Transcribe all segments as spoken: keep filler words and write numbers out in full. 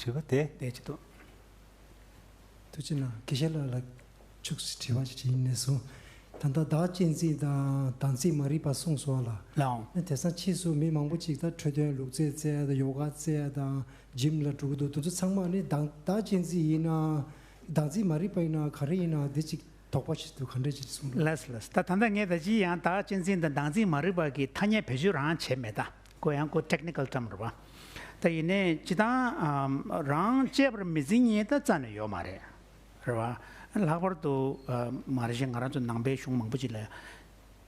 དུས་པ་དེ། དེ་ཅི་ཏོ། ཐུགས་རྗེ་གནང་། དགེ་བཤེས་ལགས་ལ་ཁྱུག་ཙམ་དྲི་བ་ཞིག་བྱེད་ཡིན་ནས་སོང་། ད་ལྟ་བདག་གཅེས་འཛིན་དང་བདག་འཛིན་མ་རིག་པ་གསུངས་སོང་ལ། ལའོ། ཨ་དེང་སང་ཕྱིས་སུ་མི་མང་པོ་ཅིག་ད་འཕྲོད་བསྟེན་ལུས་རྩལ་རྩེ་ཡ་དང་ཡོ་ག་རྩེ་ཡ་དང་ཇིམ་ལ་འགྲོ་གི་འདུག་དེ་ཚོ་ཚང་མ་ནི་བདག་བདག་གཅེས་འཛིན་ཡིན་ན་བདག་འཛིན་མ་རིག་པ་ཡིན་ན་ག་རེ་ཡིན་ན་དེ་ཅིག་དོགས་པ་ཞིག་འདུག་ག་འདྲ་ཅིག་གསུངས་འདུག་ལགས་ལགས། ད་ད་ལྟ་ངས་ད་ཅི་ཡང་བདག་གཅེས་འཛིན་དང་བདག་འཛིན་མ་རིག་པ་གི་ཐ་སྙད་བེད་སྤྱོད་རང་བྱས་མེད་ད། ཁོ་ཡང་ཁོ་ཊེག་ནི་ཀལ་ཊམ་རེད་པ། ད་ཡིན་ནའི་སྤྱིར་བཏང་ཨམ་རང་གཅེས་པར་མི་འཛིན་མཁན་ད་རྩ་ནས་ཡོད་མ་རེད། རེད་པ། ལྷག་པར་དུ་ཨ་མ་རེད་ཤག་ང་རང་ཚོ་ནང་པའི་གཞུང་མང་པོ་ཅིག་ལ་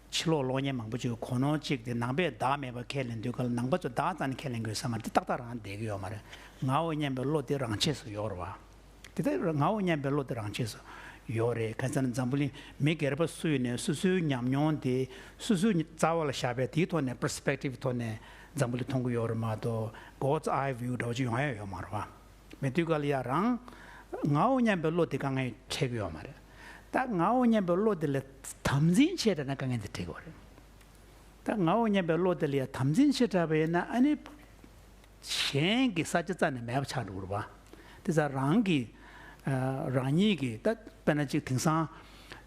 ཕྱི་ལོགས་གློག་བརྙན་མང་པོ་ཅིག་གོ་ནོར་གཅིག་དེ་ནང་པས་བདག་མེད་པ་ཁས་ལེན་དུས་ག་ལ་ནང་པ་ཚོ་བདག་རྩ་ནས་ཁས་ལེན་དགོས་ས་མ་རེད། དེ་ཏག་ཏག་རང་བསྡད་ཀྱི་ཡོད་མ་རེད། ངའོ་སྙམ་པའི་བློ་དེ་རང་གཅེས་སུ་ཡོད་རེད་པ། དེ་ལྟར་ངའོ་སྙམ་པའི་བློ་དེ་རང་གཅེས་སུ་ཡོད་རེད། གང་ཟེར་ན་འཛམ་བུ་གླིང་མི་སྒེར་པ་སུ་ཡིན་ནའི་སོ་སོའི་ཉམས་མྱོང་དེ་སོ་སོའི་རྩ་བ་ལ་བཞག་པའི་དེའི་ཐོག་ནས་པར་སི་པེག་ཊིབ་ཐོག་ནས་འཛམ་བུ་གླིང་མཐོང་གི་ཡོད་རེད་མ་གཏོགས་གོཌ་ཨའི་ཝིའུ་འདྲ་བོ་ཅིག་ཡོང་ཡ་ཡོད་མ་རེད་པ། མེད་དུས་ག་ལ་ཡ་རང་ངའོ་སྙམ་པའི་བློ་དེ་དཀའ་ངལ་འཕྲད་ཀྱི་ཡོད་མ་རེད། ད་ངའོ་སྙམ་པའི་བློ་དེ་ལ་དམ་འཛིན་བྱས་དྲགས་ན་དཀའ་ངལ་དེ་འཕྲད་ཀྱི་ཡོད་རེད། ད་ངའོ་སྙམ་པའི་བློ་དེ་ལ་ཡ་དམ་འཛིན་བྱས་དྲགས་པ་ཡིན་ན་ཨ་ནི། གཞན་གྱི་ས་ཆ་རྩ་ནས་མེད་པ་ཆགས་འགྲོ་གི་རེད་པ། དེ་ཙང་རང་གི་ཨ་རང་ཉིད་ཀྱི་ད་དཔེར་ན་ཅིག་དེང་སང་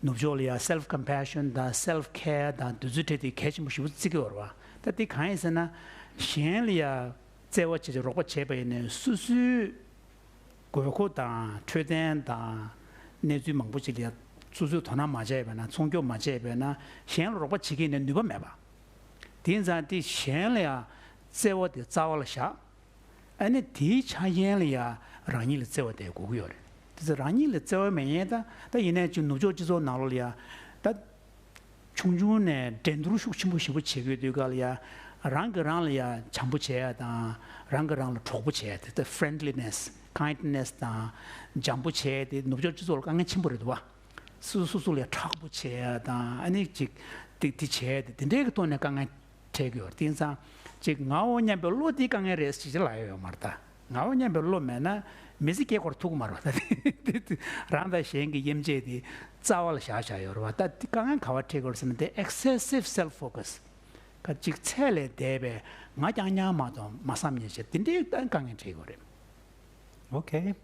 ནུབ་ཕྱོགས་ལ་ཡ་སེལ་ཕི་ཀམ་པེ་ཤན་དང་སེལ་ཕི་ཁེ་ཡར་དང་དེ་ཚོའི་གྲས་དེ་གལ་ཆེན་པོ་ཞེ་པོ་བརྩི་གི་ཡོད་རེད་པ། ད་དེ་གང་ཡིན་ཟེར་ན་གཞན་ལ་ཡ་བརྩེ་བ་བྱས་ཏེ་རོགས་པ་བྱས་པ་ཡིན་ནའི་སོ་སོའི་དགོས་མཁོ་དང་འཕྲོད་བསྟེན་དང་གནས་ཚུལ་མང་པོ་ཅིག་ལ་ཡ་སོ་སོས་དོ་སྣང་མ་བྱས་པ་ན་སྲུང་སྐྱོབ་མ་བྱས་པ་ན་གཞན་ལ་རོགས་པ་བྱེད་ཀྱི་ཡིན་ནའི་ནུས་པ་མེད་པ། དེ་ཡིན་ཙང་དེ་གཞན་ལ་ཡ་བརྩེ་བ་དེ་རྩ་བ་ལ་བཞག་ཨ་ནི་དེའི་ཆ་རྐྱེན་ལ་ཡ་རང་ཉིད་ལ་བརྩེ་བ་དེ་དགོས་ཀྱི་ཡོད་རེད། དེ་ཚོ་རང་ཉིད་ལ་བརྩེ་བ་མེད་མཁན་ད་ད་ཡིན་ནའི་ཅིག་ནུབ་ཕྱོགས་སྤྱི་ཚོགས་ནང་ལོགས་ལ་ཡ་ད་ཆུང་ཆུང་ནས་འགྲན་བསྡུར་ཤུགས་ཆེན་པོ་ཞེ་པོ་བྱེད་དགོས་དུས་ག་ལ་ཡ་རང་གིས་རང་ལ་ཡ་བྱམས་པོ་བྱེད་ཡ་དང་རང་གིས་རང་ལ་གྲོགས་པོ་བྱེད་ཡ་དེ་ད་ཕ་རེན་ཌི་ལི་ནེ་སི་ཀའིན་ཌི་ནེ་སི་དང་བྱམས་པོ་བྱེད་ཡ་དེ་ནུབ་ཕྱོགས་སྤྱི་ཚོགས་ལ་དཀའ་ངལ་ཆེན་པོ་རེད་འདུག་བ། སོ་སོ་སོ་ལ་ཡ་མཁྲེགས་པོ་བྱེད་ཡ་དང་ཨ་ནི་ཅིག་དེ་དེ་བྱེད་ཡ་དེ་དེ་འདྲའི་གི་ཐོག་ནས་དཀའ་ངལ་འཕྲད་ཀྱི་ཡོད་རེད། དེ་ཡིན་ཙང་ཅིག་ངའོ་སྙམ་པའི་བློ་དེ་དཀའ་ངལ་རེད་ཅེས་ཅིག་ལབ་ཡ་ཡོད་མ་རེད་ད། ངའོ་སྙམ་པའི་བློ་མེད་ན་མི་ཚེ་སྐྱེལ་དགོས་ཐུག་གི་མ་རེད་ད། དེ་དེ་རང་དང་གཞན་གྱི་དབྱེ་འབྱེད་དེ་རྩ་བ་ལ་བཞག་བཞག་ཡོད་རེད་བ། ད་དེ་དཀའ་ངལ་ག་པར་འཕྲད་ཀྱི་ཡོད་རེད་ཟེར་ན་དེ་ཨེག་སེ་སིབ་སེལ་ཕོ་ཀ་སི། ག་ཅིག་ཚད་ལས་འདས་པའི་ང་རྐྱང་རྐྱང་མ་གཏོགས་མ་བསམ་ཉེས་བྱས་དེ་འདྲའི་ད་དཀའ་ངལ་འཕྲད་ཀྱི་ཡོད་རེད། ཨོ་ཁེ།